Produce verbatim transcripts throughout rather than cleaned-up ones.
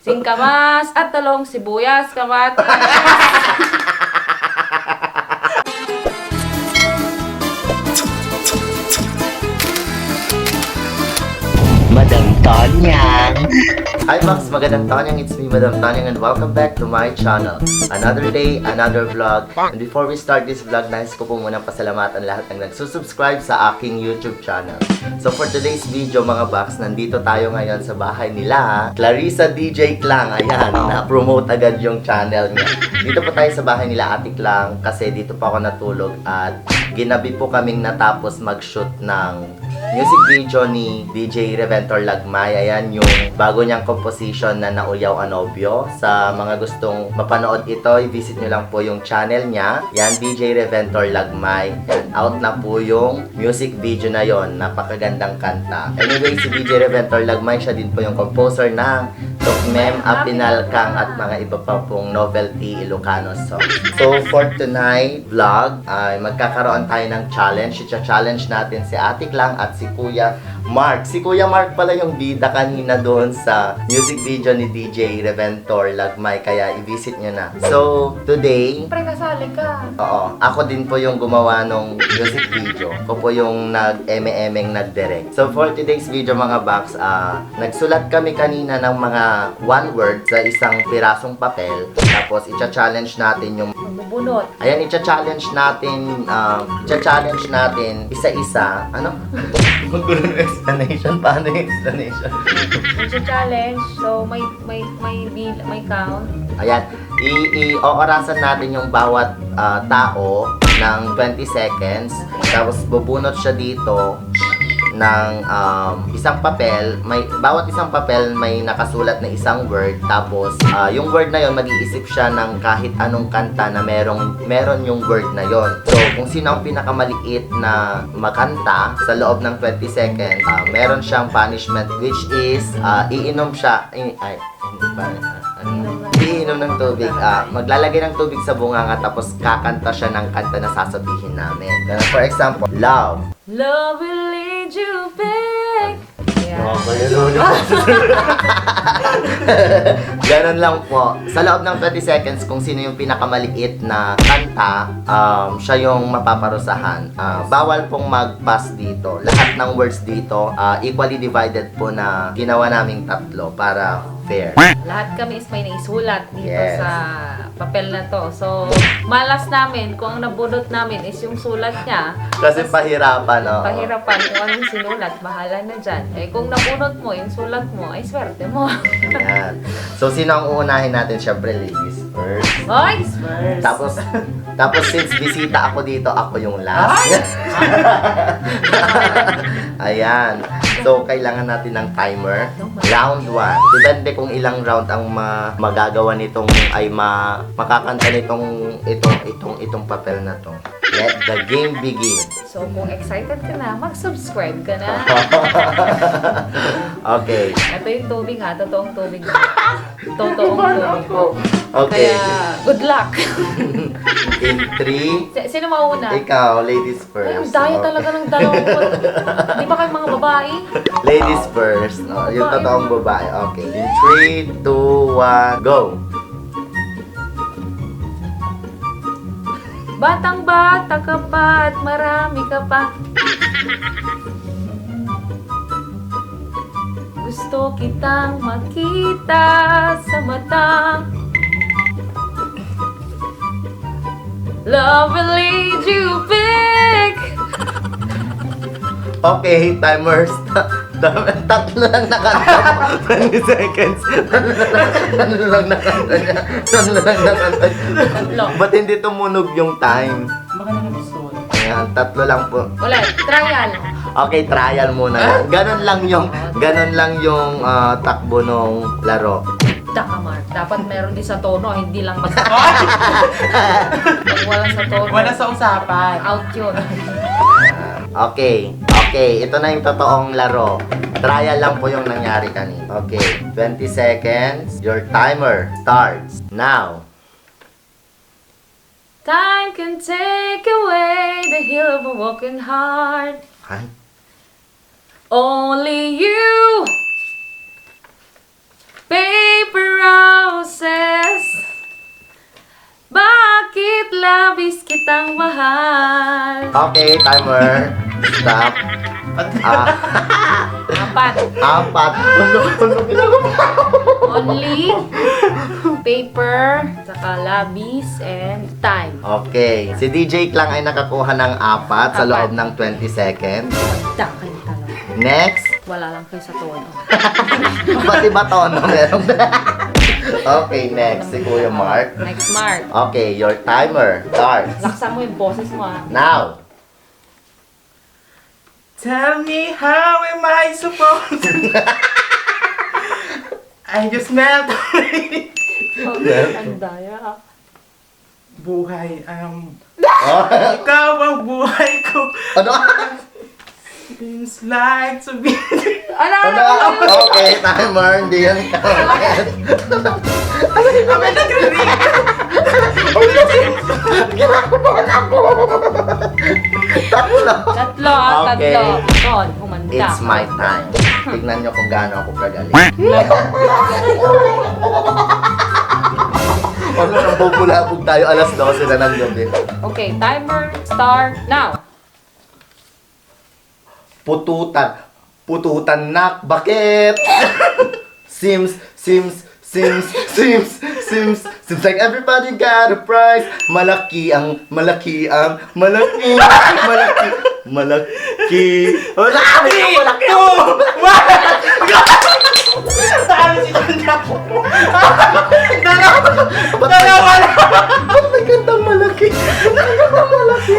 Singkamas, atalong, sibuyas, kamatis. Madam Tonyang. Hi Max, magandang Tonyang, it's me, Madam Tonyang, and welcome back to my channel. Another day, another vlog. And before we start this vlog, nais ko po munang pasalamatan lahat ng nagsusubscribe sa aking YouTube channel. So for today's video, mga Box, nandito tayo ngayon sa bahay nila Clarissa D J Klang. Ayan, na-promote agad yung channel niya. Dito po tayo sa bahay nila Ate Klang kasi dito po ako natulog at ginabi po kaming natapos mag-shoot ng music video ni D J Reventor Lagmay. Ayan yung bago niyang composition na Nauyaw a Nobyo. Sa mga gustong mapanood ito, i-visit nyo lang po yung channel niya. Yan, D J Reventor Lagmay. Yan, out na po yung music video na yon. Napakagandang kanta. Anyway, si D J Reventor Lagmay, siya din po yung composer ng Tukmem a Pinalkang at mga iba pa pong novelty Ilocano songs. So, for tonight vlog, ay magkakaroon tayo ng challenge. Icha-challenge natin si Ate Klang at si Kuya Mark. Si Kuya Mark pala yung bida kanina doon sa music video ni D J Reventor Lagmay, kaya i-visit nyo na. So, today, Siyempre, kasali ka. Oo, ako din po yung gumawa ng music video. Ako po yung nag-eme-emeng nag-direct. So for today's video, mga Box, ah, nagsulat kami kanina ng mga one word sa isang pirasong papel. Tapos icha-challenge natin yung... Magbubunot. Ayan, icha-challenge natin, ah, icha-challenge natin isa-isa. Ano? Magulo ng explanation. Paano yung explanation? It's a challenge. So, may, may, may, bil- may count. Ayan, i-, i-oorasan natin yung bawat ah, tao ng twenty seconds. Tapos bubunot siya dito ng um, isang papel. May, bawat isang papel may nakasulat na isang word. Tapos ah, yung word na yon, mag-iisip siya ng kahit anong kanta na merong, meron yung word na yon. So, kung sino ang pinakamaliit na makanta sa loob ng twenty seconds, ah, meron siyang punishment, which is ah, iinom siya, i- ay, hindi pa, ano, iinom ng tubig. Ah, maglalagay ng tubig sa bunganga tapos kakanta siya ng kanta na sasabihin namin. Ganun, for example, love. Love will lead you back. Yeah. Ganun lang po. Sa loob ng twenty seconds, kung sino yung pinakamaliit na kanta, um, siya yung mapaparusahan. Ah, bawal pong mag-pass dito. Lahat ng words dito, ah, equally divided po na ginawa naming tatlo para fair. Lahat kami is may naisulat dito Yes. sa papel na to. So, malas namin kung ang nabunot namin is yung sulat niya. Kasi pahirapan, no? Pahirapan kung anong sinulat, bahala na dyan. Eh, kung nabunot mo, yung sulat mo, ay swerte mo. Yan. So, sino ang uunahin natin? Siyempre, ladies first. Hoy! Tapos, tapos since bisita ako dito, ako yung last. Ayan. So, kailangan natin ng timer. Round one. Depende kung ilang round ang ma- magagawa nitong, ay ma- makakanta nitong itong, itong, itong papel na to. Let the game begin. So, kung excited ka na, mag-subscribe ka na. Okay. Ito yung tubig ha, totoong tubig. Totoong tubig. Okay. Kaya, good luck. In three, Si- Sino mauna? Ikaw, ladies Ay, ang first. daya Okay. Talaga ng dalawang ko. Di ba kayo mga babae? Ladies first. No? Yung Babae. Totoong babae. Okay. In three, two, one, go! Batang-bata ka pa at marami ka pa. Gusto kitang makita sa mata. Love will lead you back. Okay, timer stop. Dami, tatlo lang nakanta. twenty seconds. Tatlo lang, tatlo lang nakanta niya. Tatlo lang nakanta niya. Tatlo. Ba't hindi tumunog yung time? Baka naman gusto. Ayan, tatlo lang po. Ulit, trial. Okay, trial muna yan. Ganun lang yung, ganun lang yung ah, takbo nung laro. Dakamar. Dapat meron din sa tono, hindi lang basta. Pag wala sa tono, Wala sa usapan. Out yun. Okay. Okay, ito na yung totoong laro. Trial lang po yung nangyari kanina. Okay, twenty seconds. Your timer starts now. Time can take away the heel of a broken heart. Ay, Only you Paper roses. Bakit labis kitang mahal? Okay, timer. Stop. Ah, Apat. apat. Ano, ano ginagawa? Only, paper, saka labis, and time. Okay. Si D J lang ay nakakuha ng apat sa Apat. loob ng twenty seconds. Dakan talaga. Next. Wala lang kayo sa tono. Pati ba tono meron? Okay, next. Si Kuya Mark. Next, Mark. Okay, your timer starts. Laksan mo yung boses mo, ah. Now. Tell me, how am I supposed to? I just melt. Ang daya, ah. Buhay, um, Oh, ikaw ang buhay ko. ano? Seems like to be. Ano? Ano? Okay, timer. Hindi yan counted. Kami nagre-react. Ginagawa ako. Tatlo. Tatlo, ah, Okay. Tatlo. Ton, humanda. It's my time. Tignan nyo kung gaano ako kagaling. Ano, nang bubulabog tayo alas dose na ng gabi. Okay, timer, start, now. Pututan. Pututan nak. Bakit? Seems, seems, seems, seems, seems, seems like everybody got a prize. Malaki ang, malaki ang, malaki, malaki, malaki. Malaki! Malaki! Ano si Tanda? Dalawa! Dalawa lang! Ba't may kantang malaki? May kantang malaki?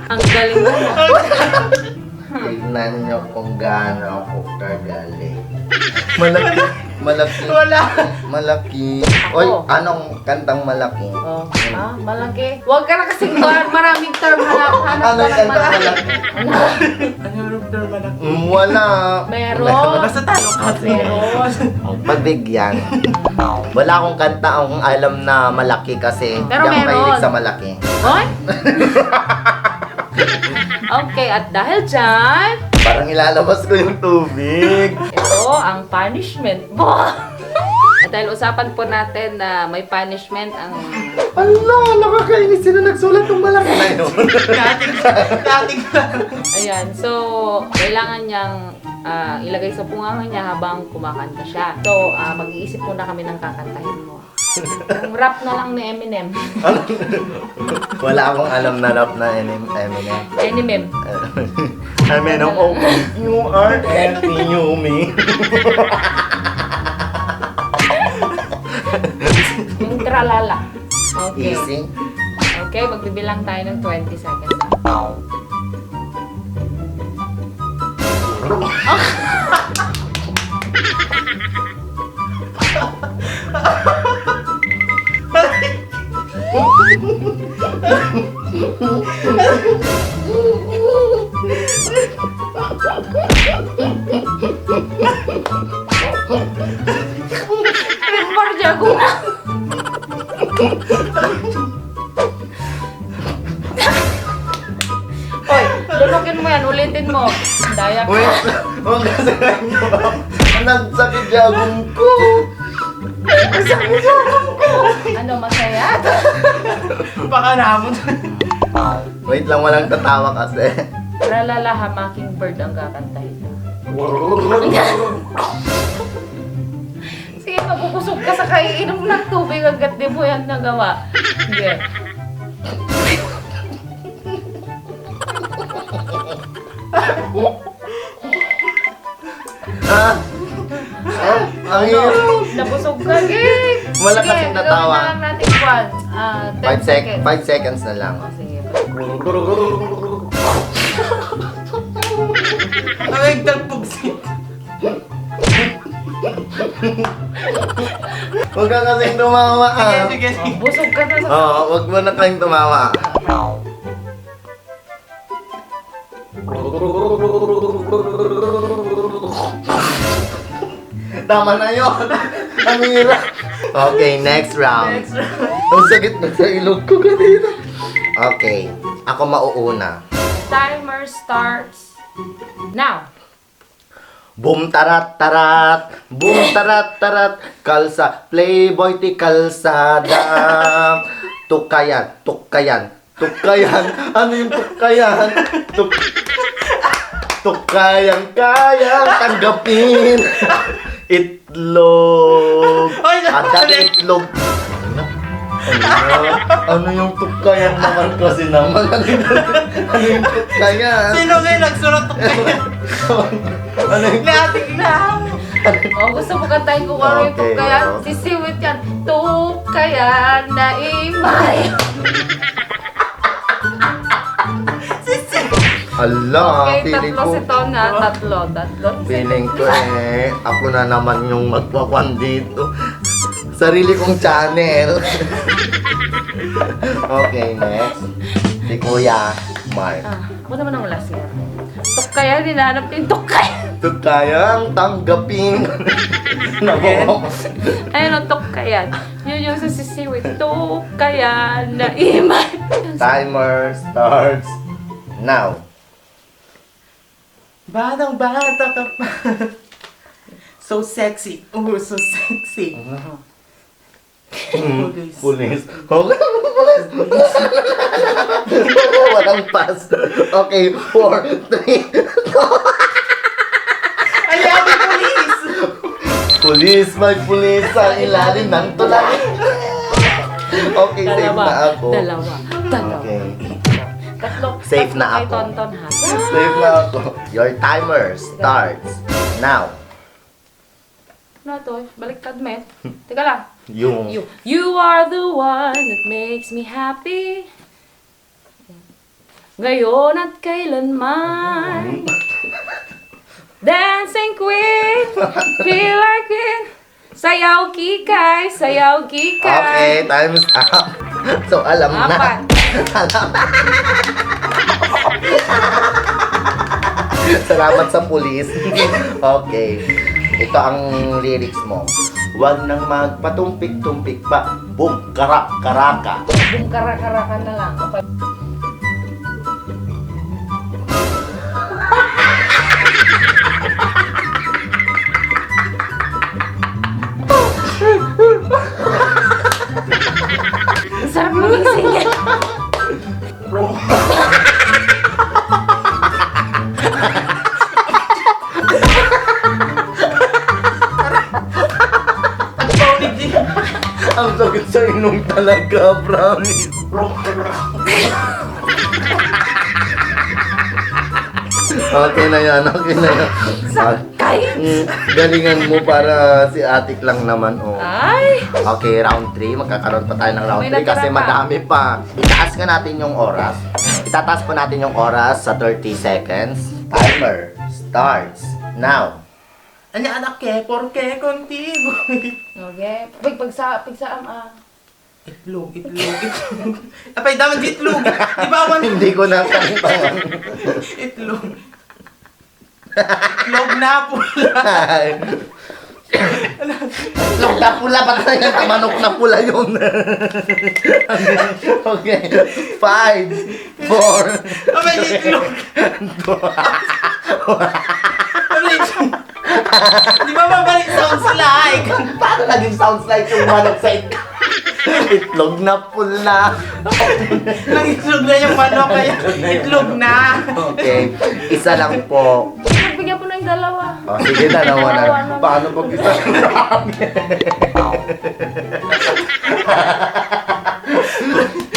Ang galing mo. Tignan nyo kung gaano ako kagaling. Malaki, malaki, Wala. malaki. Oy, anong kantang malaki? Oh, ah, malaki. Huwag ka na kasing kuwan. Maraming term. Hanap, hanap Ano ka yung ng kantang malaki. malaki? Ano? Ano yung term malaki? Mm, wala. Meron. Basta talo ka. Meron. Pagbigyan. Wala akong kanta ang alam na malaki kasi Pero hindi ako meron. mahilig sa malaki. Hoy! Okay, at dahil dyan, Parang ilalabas ko yung tubig. ito ang punishment mo. At dahil usapan po natin na may punishment ang... Ala, nakakainis, sino nagsulat ng malaki na yun? Dating, dating lang. Ayan, so, kailangan niyang ah, ilagay sa bunganga niya habang kumakanta siya. So, ah, mag-iisip muna kami ng kakantahin mo. Yung rap na lang ni Eminem. Wala akong alam na rap na Enem- Eminem. Eminem. Eminem, oh, you are Eminem. Yung tralala. Okay. Easy. Okay, magbibilang tayo ng twenty seconds. Remember, Jago. Hoy, lulukin mo yan, ulitin mo. Daya ka. Wait, huwag kasi kayo. Nagsakit yung agong ko. Nagsakit yung agong ko. Ano, masaya? Baka namon. Wait lang, walang tatawa kasi. Tralala ha, Mockingbird ang kakantahin. Sige, mabubusog ka sa kaiinom ng tubig hanggat di mo yan nagawa. Sige. Ah! Ah! Ang hirap! Nabusog ka, Gay! Wala Sige, kasing gagawin natawa. na lang natin, Juan. Ah, ten Five, sec- seconds. Five seconds na lang. Oh, sige. Ay, tagpugsit. Huwag ka kasing tumawa, ah. Sige, sige. Busog ka na sa... Oo, huwag mo na kayong tumawa. Tama na yun. Ang hirap. Okay, next round. Ang sakit na sa ilog ko kanina. Okay, ako mauuna. Timer starts now. Boom tarat tarat, boom tarat tarat, kalsa, playboy ti kalsada. Tukayan, tukayan, tukayan. Ano yung tukayan? Tuk tukayan, kaya tanggapin. Itlog. Ay, Ada itlog. Ano? Ano yung tukayan naman kasi naman? Ano yung, ano yung tukayan? Sino nga yung nagsulat tukayan? Ano yung Natik na! Oh, gusto mo kantahin ko kung ano yung Okay, tukayan? oh. Sisiwit yan. Tukayan na imay. Sisiwit. Ala, Okay, feeling tatlo ko, si Ton, ha? Tatlo, tatlo. feeling ko eh, ako na naman yung magkwakuan dito. Sarili kong channel. Okay, next. Si Kuya Mark. Ah, ako naman ang last year. Tukayan, hinahanap ko yung tukayan. Tukayan, tanggapin. Nako. Ayun, ang tukayan. Yun yung sa sisiwit. Tukayan na imay. Timer starts now. Batang bata ka pa. So sexy. Oh, so sexy. Mm, Police. Police. Okay, police. Walang pass. Okay, four, three, two. Ay, ate, police! Police, may police sa ilalim ng tulay. Okay, safe Dalawa. na ako. Dalawa. Dalawa. Okay. Tatlo. Safe Tatlo na kay ako. Tonton, ha? Safe na ako. Your timer starts now. Ano to? Baliktad, met. Teka lang. Yung You. You are the one that makes me happy. Ngayon at kailanman. Dancing queen, killer queen. Sayaw kikay, sayaw kikay. Okay, time's up. So, alam na. Apat. Alam. Salamat sa pulis. Okay. Ito ang lyrics mo. Huwag nang magpatumpik-tumpik pa. Bugkarak-karaka. Bugkarak-karaka na lang. Ang sarap maging single. Ang sakit sa ilong talaga, promise. Okay na yan, okay na yan. Ah, Sakay! mm, galingan mo para si Atik lang naman, oh. Ay! Okay, round three. Magkakaroon pa tayo ng round May three kasi natira pa. madami pa. Itaas nga natin yung oras. Itataas pa natin yung oras sa thirty seconds. Timer starts now. Anya anak ke, porque contigo. Okay. Pag, pagsa, pagsaam, ah. Itlog, itlog, itlog. Apay, daman di itlog. Di ba, man? Hindi ko nakalimutan. Itlog. Itlog na pula. Ay. Itlog na pula, ba't na yan? Manok na pula yun. Okay. Five, four, Apay, itlog. Apay, itlog. Di ba mabalik sounds like? Paano naging sounds like yung manok sa it-, itlog na pula? Nag-itlog na yung manok, kaya itlog na. Okay. Isa lang po. Pagbigyan mo na yung dalawa. Oh, sige, dalawa na. Dalawa na. Paano pag isa?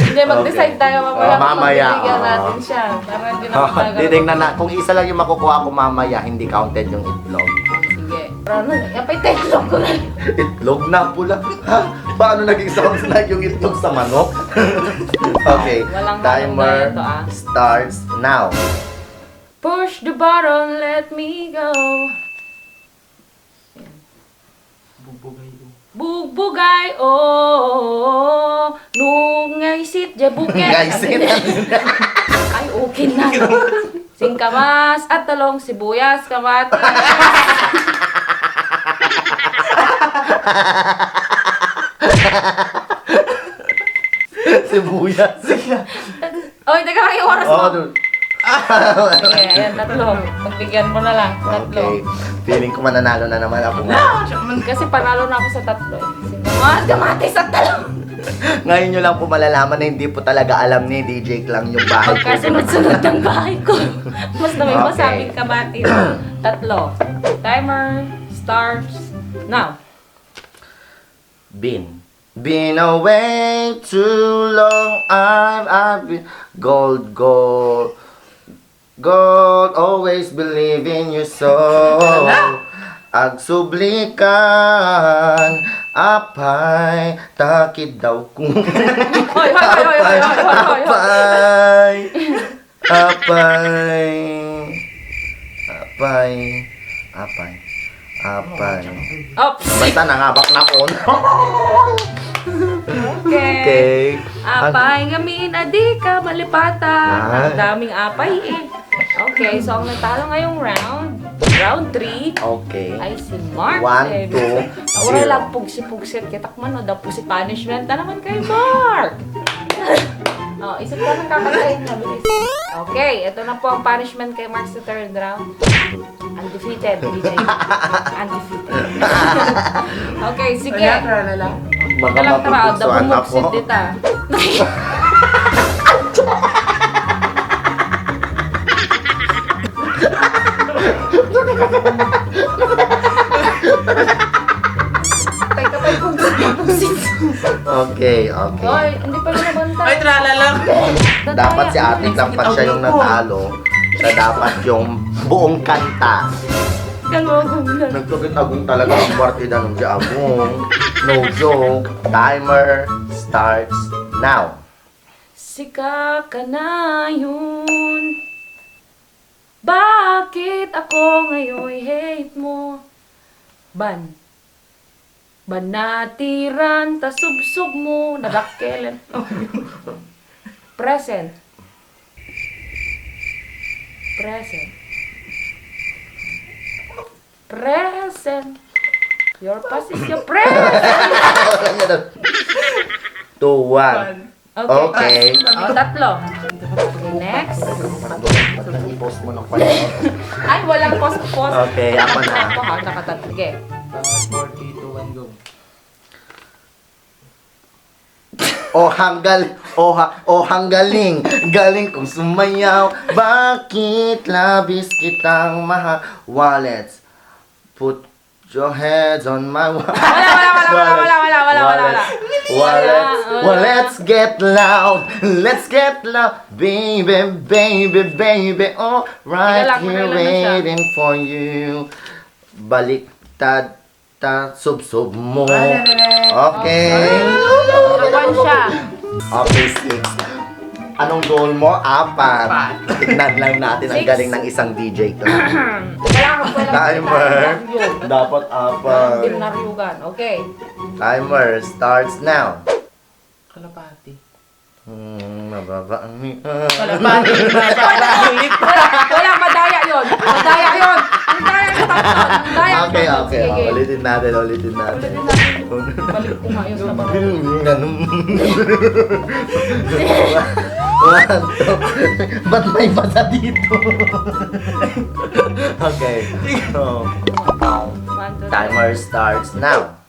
Hindi, mag-decide Okay. tayo mamaya Oh, kung mamaya, pagbibigyan oo. natin siya. Para hindi na Oh, talaga titingnan na. Kung isa lang yung makukuha ko mamaya, hindi counted yung itlog. Sige. Pero ano, yan pa yung itlog ko na. Itlog na pula. Ha? Paano naging sounds like yung itlog sa manok? Okay. Walang Timer manok na ito, ah. starts now. Push the button, let me go. Bugbugay, oh. Bugbugay, oh. Nung ngaisit, ja buket. Ngaisit. Ay, okay na. Singkamas at talong, sibuyas, kamatis. Sibuyas. Oy, teka lang yung oras mo. Oh, dude. Sige, ayan, tatlo. Pagbigyan mo na lang. Tatlo. Okay. Feeling ko mananalo na naman ako nga. Kasi panalo na ako sa tatlo eh. Sige. Mga gamati sa tatlo! Ngayon nyo lang po malalaman na hindi po talaga alam ni D J Clang yung bahay ko. Pagkasunod-sunod ng bahay ko. Mas na may Okay. masabing kabati. Tatlo. Timer starts now. Been. Been away too long, I've, I've been gold, gold, gold, always believe in your soul. Hala! Agsublikan, apay, takid daw ko. Hoy, hoy, hoy, hoy, hoy, hoy, hoy, hoy, hoy. Apay. Apay. Apay. Apay. Apay. Oops. Basta nangabak na ko. Okay. Okay. Apay ngamin a di ka malipatan. Ah. Ang daming apay eh. Okay, so ang natalo ngayong round, round three, Okay. ay si Mark One, Davis. two, Wala zero. lang pugsi-pugsit. Kita ko man, no, daw po si punishment na naman kay Mark. Oh, isip ka ng kakatayin na, bilis. Okay, ito na po ang punishment kay Mark sa third round. Undefeated, D J. Undefeated. Okay, sige. Ayan, tara na lang. Baka Ito lang, tara, mapupuksuan na po. Dita. Tay ka pa'y pugsit, pugsit. Okay, okay. Oy, hindi pa rin nabantay. Ay, tralala. Dapat si Ate Clang pa siya yung natalo. Siya dapat yung buong kanta. Kaloko mo na. Nagkakit agong talaga ang parte na nung di agong. No joke. Timer starts now. Sika kanayon. Bakit ako ngayon hate mo? Ban. Banatiran ta subsub mo, nadakkelen. Present. Present. Present. Your past is your present. Two, one. Okay. Okay. O, tatlo. Okay, next. Ba't nag-i-post mo ng pala? Ay, walang post-post. Okay, ako na. Ako ha, nakatat-, sige. Five, four, three, two, one, go. Oh, hanggal-, oh, ha-, oh, hanggaling, galing kong sumayaw. Bakit labis kitang maha-, wallets? Put your heads on my wa-, Wala, wala, wala, wala, wala, wala, wala, wala, wala. Wallets. Wala, wala. Well, let's get loud. Let's get loud. Baby, baby, baby. Oh, right Teka lang, here wala na siya. waiting for you. Baliktad ta subsob mo. Wala na. Okay. Nakuan siya. Okay, six. Anong goal mo? Apat. Apat. Tignan lang natin ang Six. galing ng isang D J to. Wala, wala. Timer. Dapat apat. Hindi mo naryugan. Okay. Timer starts now. Kalapati. Hmm, mababa ang mi-, ah. Kalapati, mababa ang lipa. Wala, wala, madaya yun. Madaya yun. Ang daya ng tatlo. Ang daya ng Okay, tatlo. okay. Sige, Oh, game. Ulitin natin, ulitin natin. Ulitin natin. Balik ko nga yun sa baba. Ganun. One, two. Ba't may basa dito? Okay. So, One, two, three. Timer starts now.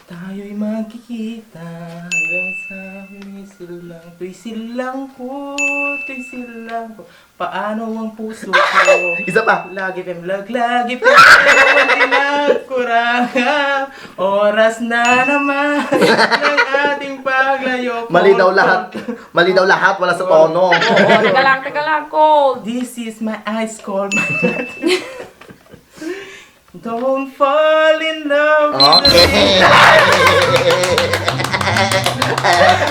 Tayo'y magkikita hanggang sa misil lang. To'y silang ko, to'y silang ko. Paano ang puso ko? Isa pa. Lagi pem laglagi pem tinagkurang. Oras na naman ng ating paglayo. Mali daw lahat. Mali daw lahat. Wala sa tono. Oo, teka lang, teka lang. Cold. This is my ice cold. Don't fall in love with the Okay.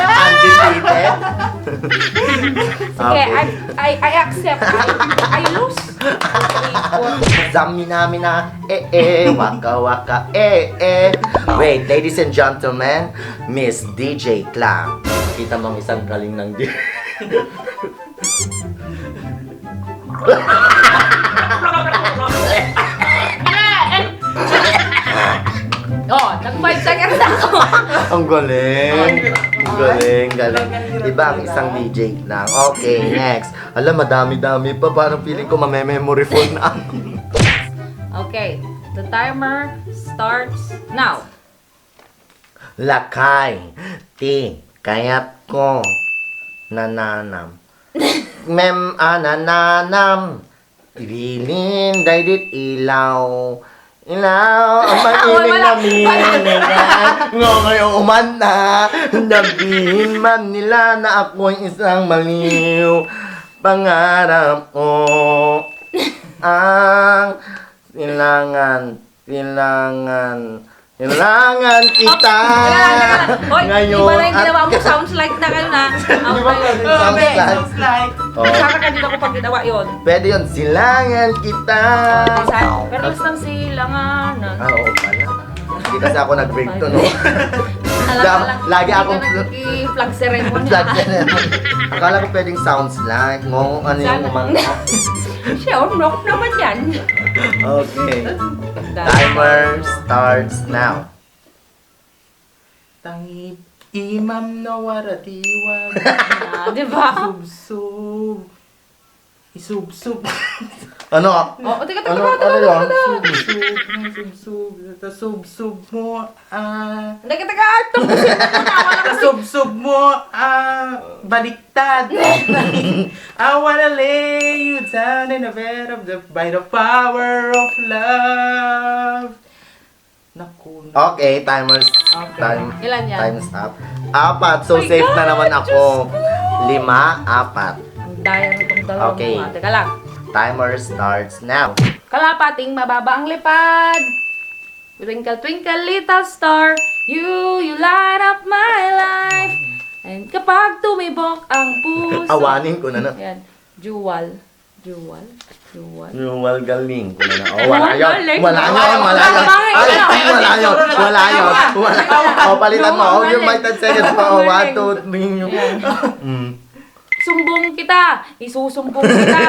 Undefeated. Sige, Okay. I, I, I accept. I, I lose. Three, four. Zamina mina, eh, eh, waka waka, eh, eh. Wait, ladies and gentlemen, Miss D J Clang. Kita mo ang isang galing ng D-, Oh, nag five seconds na ako. Ang galing. Ang galing, galing. Iba ang isang D J lang. Okay, next. Ala, madami-dami pa. Parang feeling ko mame-memory foam na ako. Okay, the timer starts now. Lakay, ti, kayat ko, nananam. Mem, ah, nananam. Ibilin, daydit, ilaw. Ilaw, ang Wala, maining wala. na minigay. Ngongay, uman na. Nabihin man nila na ako'y isang maliw. Pangarap ko ang silangan, silangan, silangan kita. Ops, teka lang, teka lang. Hoy, Ngayon iba na yung ginawa at mo. Sounds like na kayo na. Di ba pwede sounds Okay. like? Sounds like. Oh. Sana ka dito ko pag ginawa yun. Pwede yun, silangan kita. Sa, pero gusto ng silangan. Ah, oo pala. Hindi kasi ako nag-break to, no? Alam Da- ka lang, lagi hindi akong ka nag-flag ceremony. Flag ceremony. Akala ko pwedeng sounds like, ngong ano yung Sana. umangka. Siya, unok naman yan. Okay. Timer starts now. Tangib, imam na waratiwag. Ah, di ba? Subsub. Isubsub. Ano? Oh, teka, teka, Ano, teka, ano teka, yun? teka. Subsub, subsub, subsub mo, ah, Teka, teka, ito. subsub mo, ah, baliktad. I wanna lay you down in a bed of the, by the power of love. Naku. Okay, timers. Okay. Time, Ilan yan? Time's up. Apat, so My safe na God, naman ako. Diyos ko. Lima, apat. Ang daya nitong dalawa Okay. mo, ah. Teka lang. Timer starts now. Kalapating mababa ang lipad. Twinkle, twinkle, little star, you, you light up my life. And kapag tumibok ang puso. Awanin ko na na. Ayan. Jewel. Jewel. Jewel. Yung wal galing ko na na. Oh, Ang wala yun. galing. Wala yun. Wala yun. Ang galing. Ay, wala yun. Wala yun. Wala. Oh, palitan mo. Ang Oh, yung galing. may ten seconds pa. Oh, Ang one, galing. two, three. Ayan. Mm. Sumbong kita. Isusumbong kita.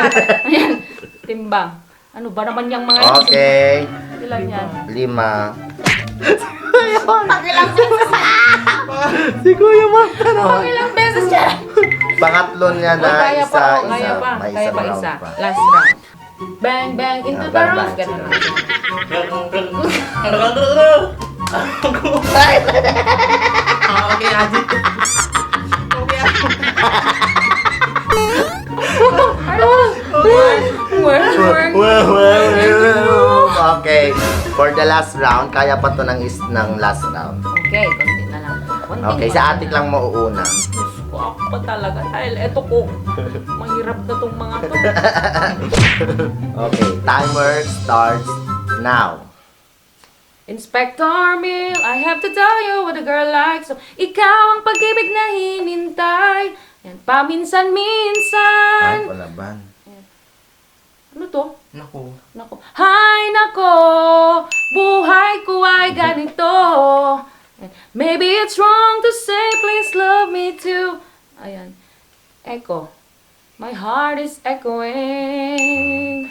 Ayan. Timbang. Ano ba naman yung mga yan? Okay. Ilan yan? Lima. Pakilang Si Kuya Mark na naman. Pakilang beses yan. Pangatlo niya na Oh, kaya isa, pa, oh, isa. kaya pa. May Kaya isang pa round isa. pa. Last round. Bang, bang, into Ah, the bang, room. bang. Ganun na. Okay, Adi. Okay, Adi. Work, work. Well, well, well. Okay. For the last round, kaya pa to ng, is, ng last round. Okay, konti na lang. Konti Okay, na sa atik lang mauuna. Diyos ko, ako pa talaga. Dahil eto ko, mahirap na tong mga to. Okay, timer starts now. Inspector Mill, I have to tell you what a girl likes. So, ikaw ang pag-ibig na hinintay. Yan, paminsan-minsan. Ay, palaban. Ano to? Naku. Nako. Hay nako, buhay ko ay ganito. Maybe it's wrong to say please love me too. Ayan. Echo. My heart is echoing.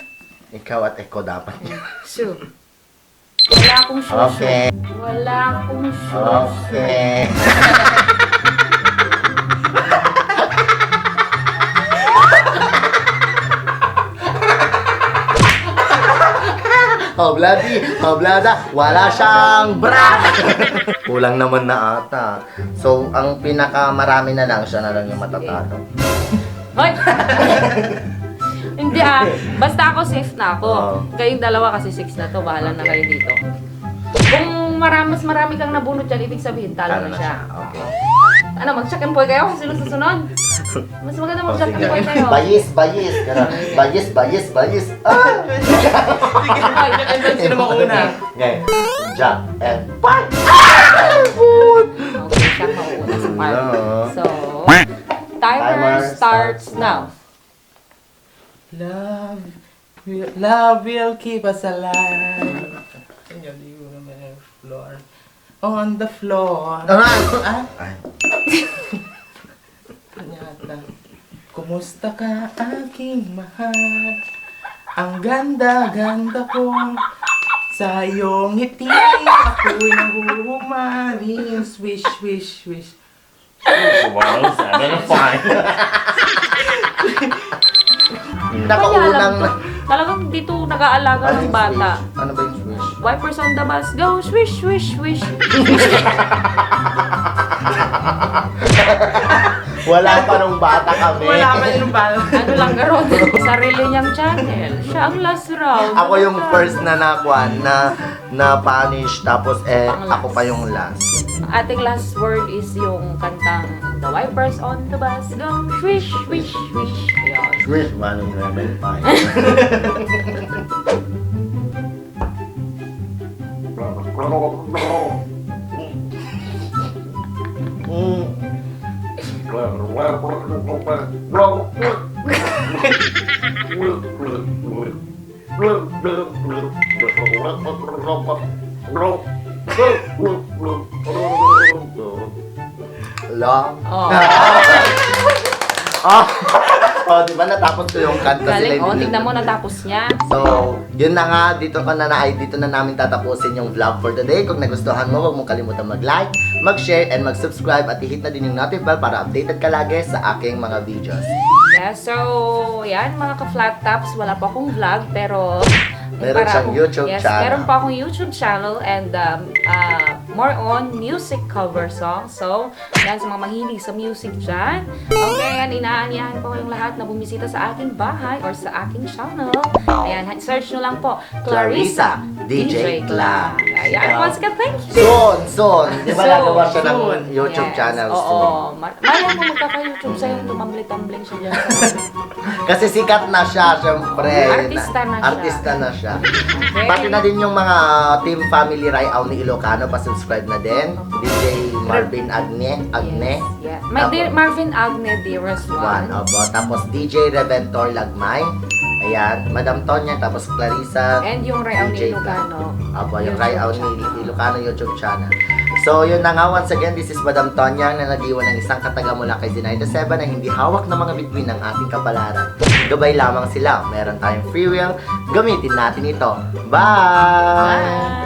Ikaw at Echo dapat. Sure. Wala akong shoes. Okay. Wala akong shoes. Okay. Obladi, oblada, wala siyang bra! Kulang naman na ata. So, ang pinakamarami na lang, siya na lang yung matatalo. Hoy! Hindi ah. Basta ako, safe na ako. Oo. Kayong dalawa kasi six na to. Bahala na kayo dito. Kung marami, mas marami kang nabunot dyan, ibig sabihin, talo Talo na na siya. siya. Okay. Ano, mag-check and play kayo kung sino susunod? Mas maganda Oh, mag-check and sige. play kayo. Bayis, bayis. Ganun. Bayis, bayis, bayis. Ah! Sige, sino mauna? Ngayon, jump and fight! Okay, siya mauuna sa part. Hello. So, timer Timer starts starts now. Love will, love will keep us alive. Floor. On the floor. Aray! Ah? Ay. Yata. Kumusta ka, aking mahal? Ang ganda-ganda kong Sa iyong ngiti, ako'y nahuhumaling. Swish, swish, swish. Wow, sana na fine. Kaya lang to. Talagang dito nag-aalaga ng bata. Ano ba yung swish? Wipers on the bus, go, swish, swish, swish. Wala pa nung bata kami. Wala pa nung bata. Ano lang, karon? Sarili niyang channel. Siya ang last round. Ako yung first na nakuan na, na punish, tapos, eh, ako pa yung last. Ating last word is yung kantang The Wipers on the Bus, go, swish, swish, swish. Ayun. Swish, manong lemon pie. Mm. Long. Oh. Ah. Oh, di ba natapos ko yung kanta? Galing, oh, tingnan mo, natapos niya. So, yun na nga, dito ko na, na ay, dito na namin tatapusin yung vlog for today. Kung nagustuhan mo, huwag mong kalimutan mag-like, mag-share, and mag-subscribe at i-hit na din yung notif bell para updated ka lagi sa aking mga videos. Yeah, so, yan, mga ka-flat tops, wala pa akong vlog, pero meron siyang YouTube channel. Yes, meron pa akong YouTube channel and, um, uh, more on music cover songs. So, yan, sa mga mahilig sa music dyan. Okay, yan, inaanyahan ko kayong lahat na bumisita sa aking bahay or sa aking channel. Ayan, search nyo lang po, Clarissa D J Cla. Ayan, once again, thank you. Soon, soon. Di ba nagawa siya ng YouTube channel soon? Oo. Malay mo, magkaka-YouTube sa'yo, tumambling-tambling siya dyan. Kasi sikat na siya, syempre. Artista na siya. Artista na siya. Okay. Pati na din yung mga Team Family Ray Aw ni Ilocano, pa-subscribe na din. D J Marvin Agne, Agne. Yes, yeah. Tapos Marvin Agne, dearest one. One, opo. Tapos D J Reventor Lagmay. Ayan, Madam Tonya, tapos Clarissa. And yung Ray Aw ni Ilocano. Opo, yung Ray Aw ni Ilocano YouTube channel. So, yun na nga. Once again, this is Madam Tonya na nag-iwan ng isang kataga mula kay Zenaida Seba na hindi hawak ng mga bituin ng ating kapalaran. Gabay lamang sila. Meron tayong free will. Gamitin natin ito. Bye! Bye!